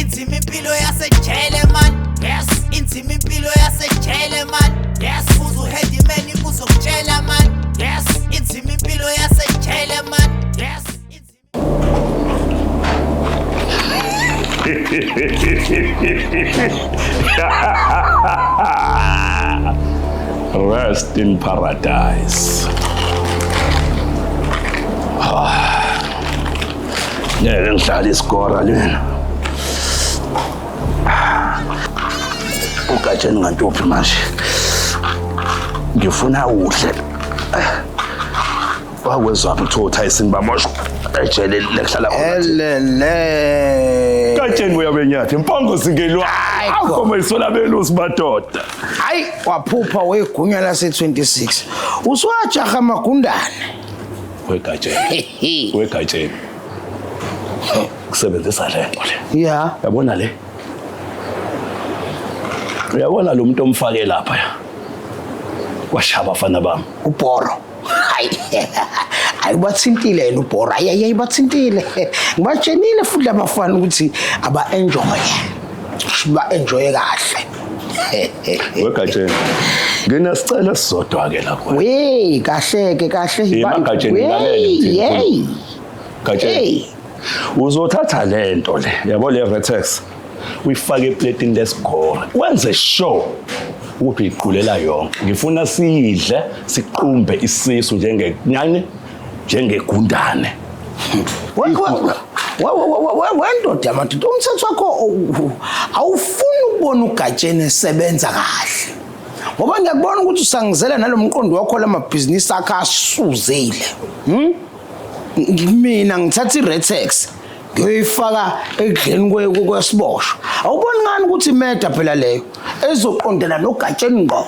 Inzima impilo yasejele man. Yes, inzima impilo yasejele man. Yes, buza uheadman uzokutshela man. Yes, inzima impilo yasejele man. Yes. Rest in paradise. Ngeke ngihlale isikora lena. Ugatsheni ngantuphi manje? Ngifuna udle. Wakwezwaphi kuthiwa uTyson bamoshwa ejele lekuhlala khona. Elele. Gatsheni buya benyathi impongo singelwa. Hayi, ko. Akho mayisola belusi madoda. Hayi waphupha wegunya lase 26. Usuwajaha amagundane. Wegatsheni. Wegatsheni. Kusebenzisa le nto le. Yeah. Yabona le. Uyabona lo muntu omfake lapha ya. Kwashaba abafana bami. Ubhoro. Hayi. Hayi bathintile yena ubhoro. Hayi hayi bathintile. Ngibatshenile futhi labafana ukuthi aba enjoy. Ba enjoy kahle. Wegatsheni. Nginesicelo esisodwa ke la kuwena. Wey kahle ke kahle. Yima Gatsheni, ngilalele ngithini Hey. Gatsheni. Hey. Uzothatha le nto le, yabo le Retex. Uyifake eplatini lesigora. Wenze sure ukuthi uyiqulela yonke. Ngifuna siyidle, siqumbe isisu njenge nyane, njengegundane. Wendoda yamadoda, umthetho wakho awufuni ukubona uGatsheni esebenza kahle, ngoba ngiyakubona ukuthi usangizela nalo mqondo wakho lamabhizinisi akho asuzile. Mina ngithatha i-Retex ngiyoyifaka ekudleni kwesiboshwa. Awuboni ngani ukuthi imeda phela leyo ezoqondela noGatsheni ngqo?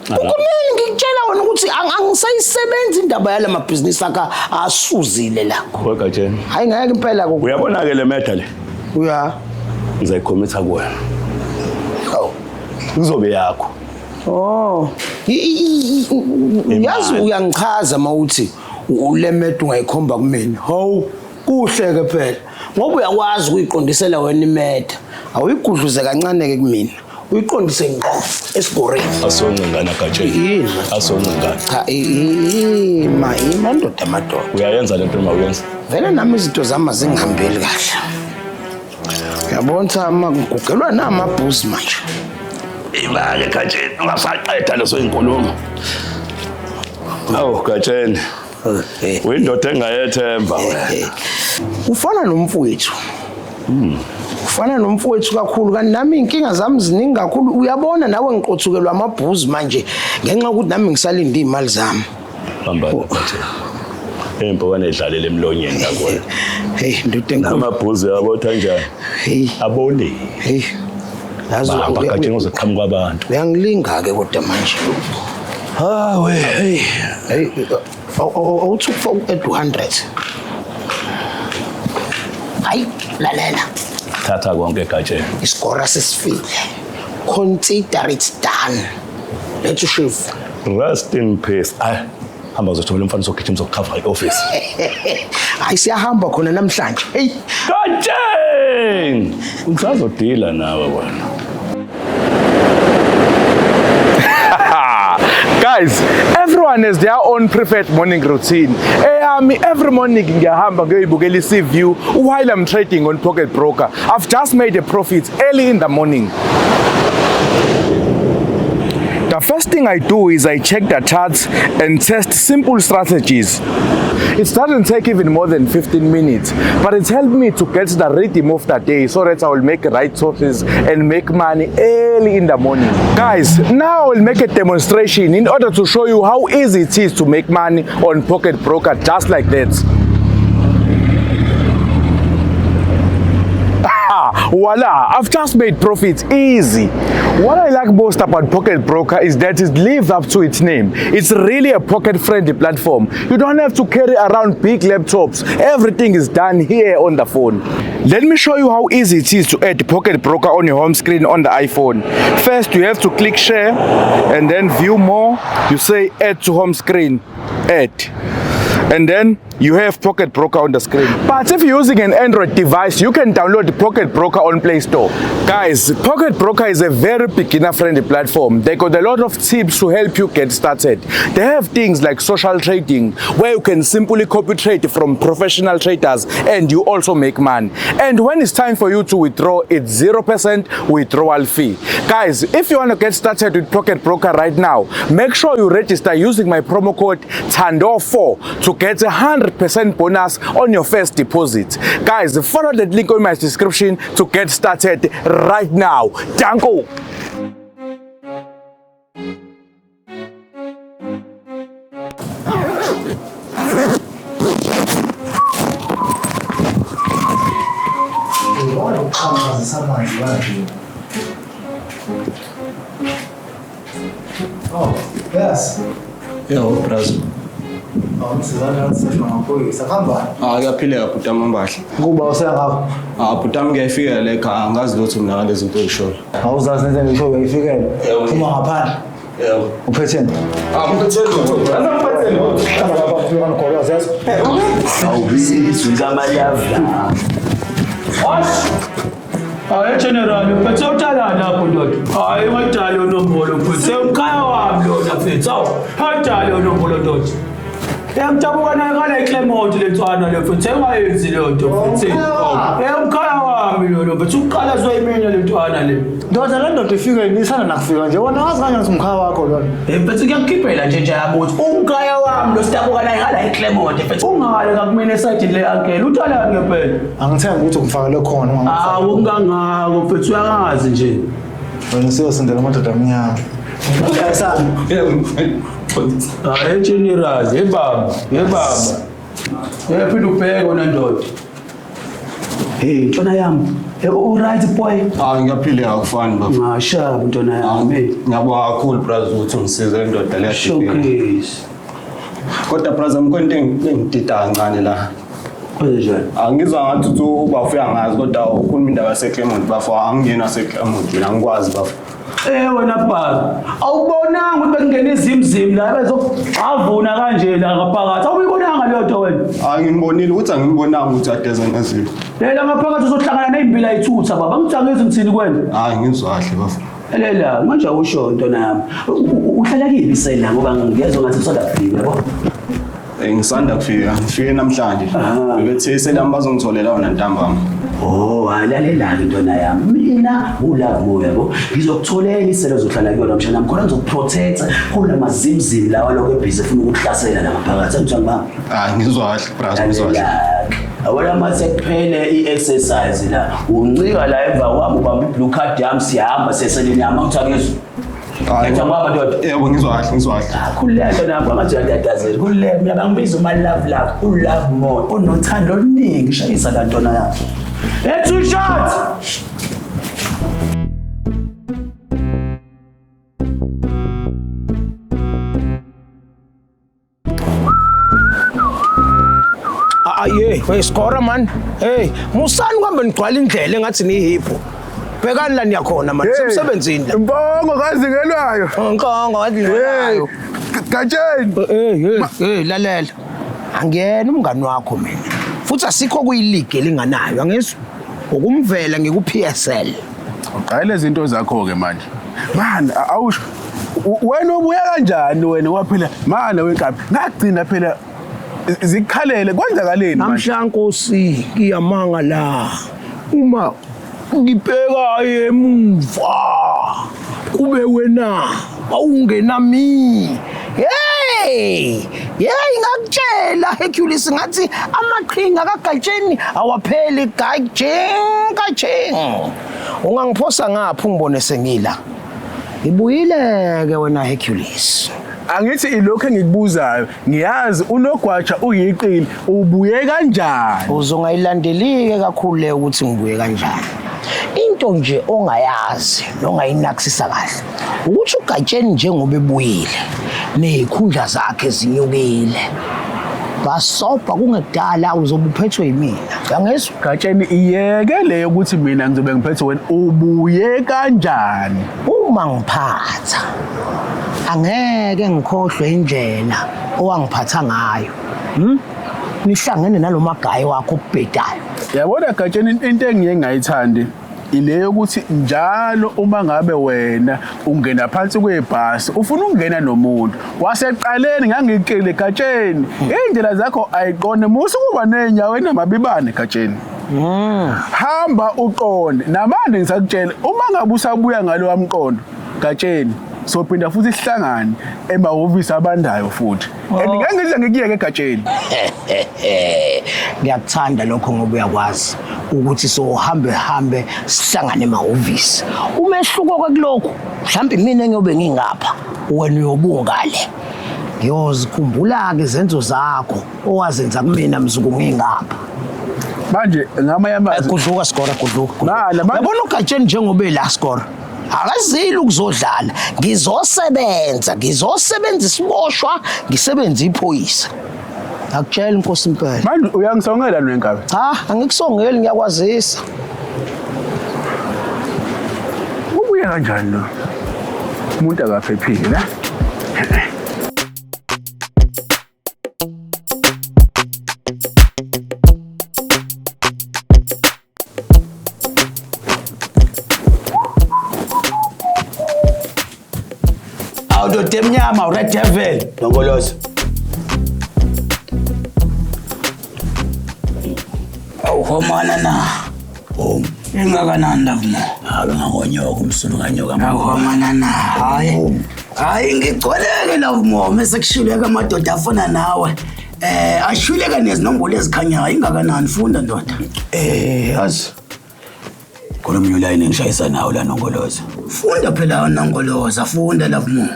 Kunini ngikutshela wena ukuthi angisayisebenzi indaba yala mabhizinisi akho asuzile la. Wegatsheni. Hayi ngeke impela ku. Uyabona ke le meda le? Uya. Ngizayikhomitha kuwena. Hawu. Kuzobe yakho. Oh. Yazi uyangichaza mawuthi ulemeda ungayikhomba kumina. Hawu, kuhle ke phela. Ngoba uyakwazi ukuyiqondisela wena imeda. Awuyigudluze kancane ke kumina. Uyiqondise ngqo esigoreni. Asoncingana Gatsheni. Yini? Asoncingana. Cha, ima ima ndoda madoda. Uyayenza lento noma uyenza? Vele nami izinto zami azingihambeli kahle. Uyabona ukuthi ngigugelwa namabhuzi manje. Imali Gatsheni, ungasaqeda leso inkulumo. Awu Gatsheni, uyindoda engayethemba wena. Ufana nomfowethu. Ufana nomfowethu kakhulu, kanti nami iy'nkinga zami ziningi kakhulu. Uyabona nawe ngiqothukelwa amabhuzi manje ngenxa yokuthi nami ngisalinde iy'mali zami. Hamba Gatsheni. Impokwane idlalele emlonyeni kakhona. Hey ndoda enkulu. Namabhuzi yabo kanjani? Hey Aboli. hey. Yazi Bamba Gatsheni uzoqhamuka abantu. Uyangilinga ke kodwa manje. Hawe, hey. Hey, awuthi ukufa at 100. Hayi lalela. Thatha konke Gatsheni. Isigora sesifile. Consider it done. Let's shift. Rest in peace. Ay, hamba uzothola umfana osogijima uzokukhava i-office. Hayi siyahamba khona namhlanje. Hey. Gatsheni! Ngisazodila nawe wena. Guys, everyone has their own preferred morning routine. Eyami, every morning ngiyahamba ngiyoyibukela i-view while I'm trading on Pocket Broker. I've just made a profit early in the morning. The first thing I do is I check the charts and test simple strategies. It doesn't take even more than 15 minutes, but it's helped me to get the rhythm of the day so that I will make right choices and make money early in the morning. Guys, now I will make a demonstration in order to show you how easy it is to make money on Pocket Broker just like that. Voila, I've just made profits easy. What I like most about Pocket Broker is that it lives up to its name. It's really a pocket-friendly platform. You don't have to carry around big laptops. Everything is done here on the phone. Let me show you how easy it is to add Pocket Broker on your home screen on the iPhone. First, you have to click share and then view more. You say add to home screen, add. And then You have Pocket Broker on the screen. But if you're using an Android device, you can download Pocket Broker on Play Store. Guys, Pocket Broker is a very beginner-friendly platform. They got a lot of tips to help you get started. They have things like social trading, where you can simply copy trade from professional traders and you also make money. And when it's time for you to withdraw, it's 0% withdrawal fee. Guys, if you want to get started with Pocket Broker right now, make sure you register using my promo code TANDO4 to get 100% bonus on your first deposit. Guys, follow the link in my description to get started right now. Danko! Oh, yes. Yebo braz. Oh, msizane waseshwa ngamaphoyisa. Kuhamba. Ah kuyaphileka bhuti wami ambahle. Kuba usengapha. Ah bhuti wami ngiyayifikela le ekhaya angazi lutho mina ngalezi zinto oyishoyo. Awuzazi nento engisho uyayifikela. Yebo. Phuma ngaphandle. Yebo. Uphetheni? Ah ngiphethe lutho. Angiphethe lutho. Hamba lapha ufika nogoloza yazi. Awubizwi kamalava. Hayi general, uphethe utalana lapho ndoda. Hayi wadala unombolo mfethu. Umkhaya wami lona mfethu. Awu, wadala unombolo ndoda. Ngitabuka naye ngale Clermont le ntwana le mfethu. Engayenzi leyo nto mfethu. Umkhaya wami lona mfethu. Uqala zoyimina le ntwana le. Ndoda le ndoda ifike nisana nakufika nje. Wena wazi kanjani ukuthi umkhaya wakho lona? Mfethu kuyakukhiphela nje nje yakuthi umkhaya wami lo sitabuka naye ngale Clermont mfethu. Ungale ngakumina esayidini le uncle. Utalani ngempela. Angithembi ukuthi ungifakele khona ungangifaki. Awu kungangako mfethu uyangazi nje. Wena usiyosindela amadoda amnyama. Uyayisana. Hayi general, hey baba, hey baba. Uyaphinde ubheke wena ndoda. Hey ntwana yami, u right boy. Ah ngiyaphileka akufani baba. Ngashaba ntwana yami. Ngiyabonga kakhulu braz ukuthi ungisize le ndoda le yadidika. Showcase. Kodwa braz amkhona into engidida kancane la. Kwenzenjani? Angizwa ngathi uthi ubafo uyangazi kodwa ukhuluma indaba yaseClermont bafo angingena seClermont mina angikwazi bafo. Wena baba, awubonanga ukuthi bekungena izimzim la bezokugxavuna kanje la ngaphakathi. Awuyibonanga leyo nto wena. Ah ngimbonile ukuthi angimbonanga ukuthi adeze nezilo. Lela ngaphakathi uzohlangana nezimbila ithutha baba. Ngithi angizwi ngithini kuwena. Hayi ngizwa kahle bafo. Lela manje awusho ntwana yami. Uhlala kiphi sela ngoba ngiyezwa ngathi usanda kufika yabo. Ngisanda kufika, ngifike namhlanje. Bebethe selami bazongitholela wona ntambama. Oh, alalela-ke ntwana yami. Mina uLove Moyo yabo. Ngizokutholela iselo ozohlala kuyona mshana wami. Khona ngizokuprotecta kula mazimzim lawa lokho ebhizi efuna ukukuhlasela la ngaphakathi. Angizwa ngibamba. Ah ngizwa kahle braz, ngizwa kahle. Lalela-ke. Awona mase kuphele i-exercise la. Uncika la emva kwami ubamba i-blue card yami siyahamba seseleni yami angithi angizwa. Ngizwa ngibamba ndoda. Yebo ngizwa kahle, ngizwa kahle. Khululeka ntwana yami kwangathi uyatatazela. Khululeka mina bangibiza uma love love, u-love more, unothando oluningi shayisa la ntwana yami. Hey, two shots! Ah yeah, hey score man. Hey, musani kuhambe nigcwala indlela engathi niyihipho. Bhekani la niyakhona man, semsebenzini la. Mpongo kazingelwayo. Nkongo kazingelwayo. Gatsheni. Hey hey hey lalela. Angiyena umngani wakho mina. Futhi asikho kuyiligi elinganayo, angizwa. Ukumvela ngiku PSL. Uqale izinto zakho ke manje. Man, awusho wena ubuya kanjani wena waphela mana wenkabi ngagcina phela zikhalele kwenzakaleni manje? Namhla Nkosi ngiyamanga la. Uma ngibheka emuva kube wena awungenami. Hey! Hey ngakutshela Hercules ngathi amaqhinga kaGatsheni awapheli Gatsheni Gatsheni. Ungangiphosa ngaphi ungibone sengila. Ngibuyile ke wena Hercules. Angithi ilokho engikubuzayo, ngiyazi unogwaja uyiqili, ubuye kanjani? Uzongayilandelike kakhulu le ukuthi ngibuye kanjani. Into nje ongayazi nongayinakisisa kahle ukuthi uGatsheni njengoba ebuyile nezikhundla zakhe zinyukile. Basobha kungekudala uzobe uphethwe yimina. Uyangizwa? Gatsheni iyeke le yokuthi mina ngizobe ngiphethwe wena, ubuye kanjani? Uma ngiphatha angeke ngikhohlwe indlela owangiphatha ngayo. Nihlangene nalomagayi wakho obhedayo. Yabona Gatsheni, into engiye ngayithandi ile yokuthi njalo uma ngabe wena ungena phansi kwebhasi ufuna ukungena nomuntu. Waseqaleni ngangikele Gatsheni, indlela zakho ayiqonde, musa ukuba nenyawo enamabibane Gatsheni. Hamba uqonde. Namanje ngisakutshela, uma ngabe usabuya ngalo wamqondo Gatsheni, sophinda futhi sihlangane emahhovisi abandayo futhi. And ngeke ngize ngikuyeke Gatsheni. Ngiyakuthanda lokho ngoba uyakwazi ukuthi sohambe hambe sihlangane emahhovisi. Umehluko kulokhu, mhlawumbe mina ngiyobe ngingapha, wena uyobungale. Ngiyozikhumbula-ke izenzo zakho owazenza kumina mzuku ngingapha. Manje ngamanye amazwi Gudluka Sgora, gudluka. Nala, manje- Yabona uGatsheni njengoba ela Sgora. Akazili ukuzodlala. Ngizosebenza, ngizosebenza isiboshwa, ngisebenze iphoyisa. Ngakutshela inkosi impela. Manje uyangisongela nwenkabi. Cha, angikusongeli ngiyakwazisa. Ubuye kanjani lo? Umuntu akaphephile la. Awu ndoda emnyama, red devil, Nongoloza. Awuhomana na. Ingakanani lavumo? Hayi ngangonyoka umsunu kanyoka. Awuhomana na. Hayi. Hayi ngigcweleke lavumo mase kushileka amadoda afana nawe. Ashwileka nezinombolo ezikhanyayo ingakanani funda ndoda. Yazi. Khona omunye ulayini engishayisa nawo la Nongoloza. Funda phela Nongoloza, funda lavumo.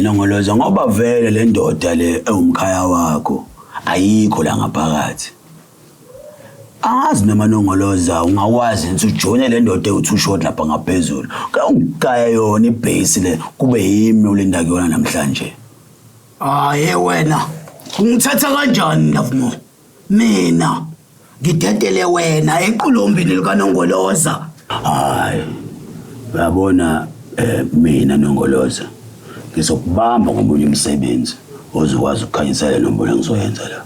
Nongoloza ngoba vele le ndoda le ewumkhaya wakho ayikho la ngaphakathi. Angazi noma Nongoloza ungakwazi ukuthi ujoyine le ndoda ewu-two short lapha ngaphezulu. Ke ungigaya yona ibhesi le kube yimi ulinda kuyona namhlanje. Hayi wena, ungithatha kanjani lavumo? Mina ngidedele wena equlombini likaNongoloza. Hayi. Uyabona mina Nongoloza ngizokubamba ngomunye umsebenzi ozokwazi ukukhanyisela nombolo engizoyenza la.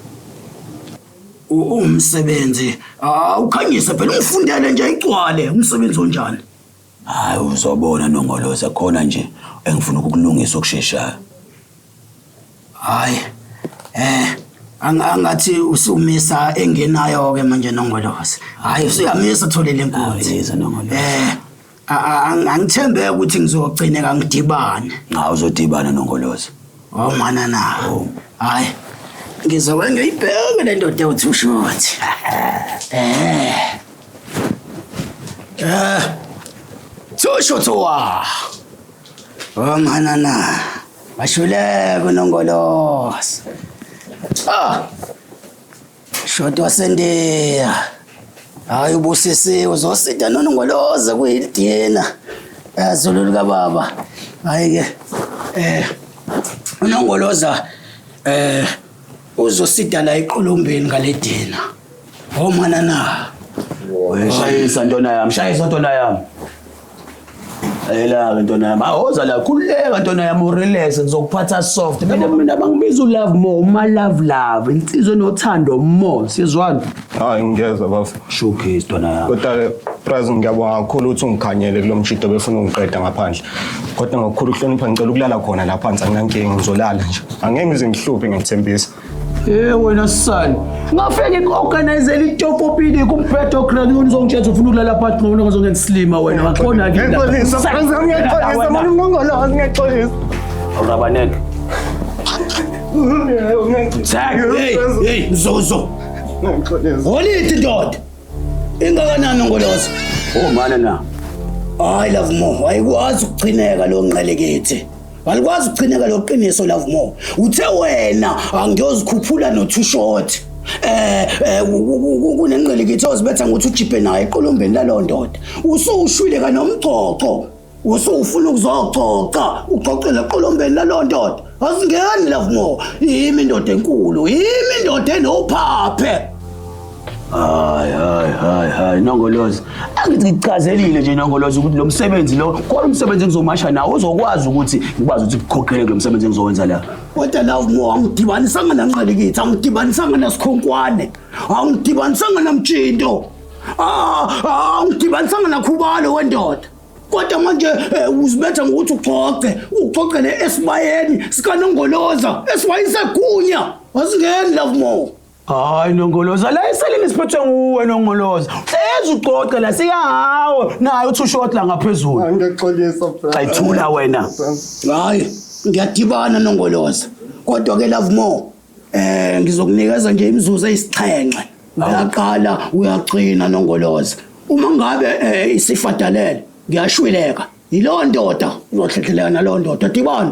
Umsebenzi awukhanyise phela ungifundele nje igcwale umsebenzi onjani? Hayi uzobona Nongoloza khona nje engifuna ukukulungisa okusheshayo. Hayi. Angathi usumisa engenayo ke manje Nongoloza. Hayi usuyamisa utholele inkunzi. Hayi Nongoloza. Angithembe ukuthi ngizogcineka ngidibane. Cha uzodibana Nongoloza. Oh mana na. Hayi. Ngizobe ngiyibheke le ndoda ewu two short. Two short wa. Oh mana na. Bashuleke Nongoloza. Ah. Short wasendiya. Hayi ubusisiwe uzosida noNongoloza kuyidina. Zulu lika baba. Hayi ke uNongoloza uzosida la equlumbeni ngaledina. Oh mana na. Shayisa ntona yami, shayisa ntona yami. Ela ntona yami, awoza la khululeka ntona yami urelax ngizokuphatha soft. Mina bangibiza ulove more, uma love love, insizwe enothando more, sizwana. Hayi ngiyezwa bafo. Showcase ntona yami. Kodwa ke Praise ngiyabonga kakhulu ukuthi ungikhanyele kulo mshito befuna ungiqeda ngaphandle. Kodwa ngokukhulu ukuhlonipha ngicela ukulala khona la phansi anginankinga ngizolala nje. Angeke ngize ngihluphe ngiyethembisa. Wena sisani. Ngafike ngiorganizele itofopini kumphetho grand uzongitshela ufuna ukulala phansi ngoba ngizongenza isilima wena wakhona ke. Ngiyaxolisa, Praise ngiyaxolisa, mama Nongoloza ngiyaxolisa. Awurabaneke. Hey, hey, Mzozo. Ngiyaxolisa. Holithi ndoda. Ingakanani Nongoloza? Oh mana na. Hayi love more, ayikwazi ukugcineka lo ngqelekethi. Alikwazi ukugcineka lo qiniso love more. Uthe wena angiyozikhuphula no two short. Kunengqelekethi ozibetha ngokuthi ujibhe naye eqolombeni lalo ndoda. Usushwile kanomcoco. Usufuna ukuzococa, ucocela eqolombeni lalo ndoda. Asingeni love more. Yimi indoda enkulu, yimi indoda enophaphe. Hayi hayi hayi hayi Nongoloza. Angithi ngikuchazelile nje Nongoloza ukuthi lo msebenzi lo khona umsebenzi engizomasha nawo uzokwazi ukuthi ngikwazi ukuthi kukhokhele kulo msebenzi engizowenza la. Kodwa Lovemore angidibanisanga nanqalikithi, angidibanisanga nasikhonkwane, angidibanisanga namtshinto, angidibanisanga nakhubalo wendoda. Kodwa manje uzibetha ngokuthi uxoxe, uxoxele esibayeni sikaNongoloza, esibayeni segunya. Asingeni Lovemore. Hayi Nongoloza, la eseleni siphethwe nguwe Nongoloza. Hlezi uxoxe la sikahawo naye uthi ushort la ngaphezulu. Ngiyaxolisa bra. Ayithula wena. Hayi, ngiyadibana Nongoloza. Kodwa ke Lovemore, ngizokunikeza nje imizuzu eyisixhenxe. Uyaqala uyagcina Nongoloza. Uma ngabe isifadalele, ngiyashwileka. Yiloo ndoda uzohlehleleka naloo ndoda. Dibana.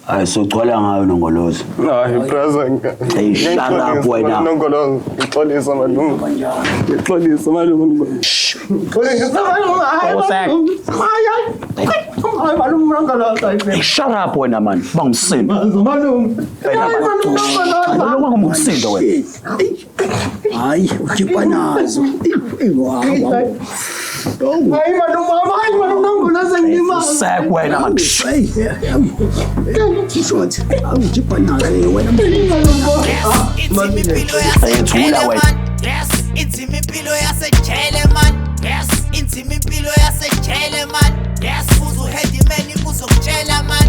Hayi sogcwala ngayo Nongoloza. Hayi brother. Hey, shut up wena. Nongoloza, ngixolisa malume. Ngixolisa malume. Ngixolisa malume. Hayi malume. Hayi malume Nongoloza. Hey, shut up wena man. Bangumsindo. Malume. Hayi malume Nongoloza. Lokho ngumsindo wena. Hayi, ukhipha nazo. Hayi malume, hayi malume Nongoloza ngilimaza. Sek wena man. Short, awukhipha nazo wena. Inzima impilo Thula yasejele wena. man. Yes, inzima impilo yasejele man. Yes, inzima impilo yasejele man. Yes, uzuheadman uzokutshela man.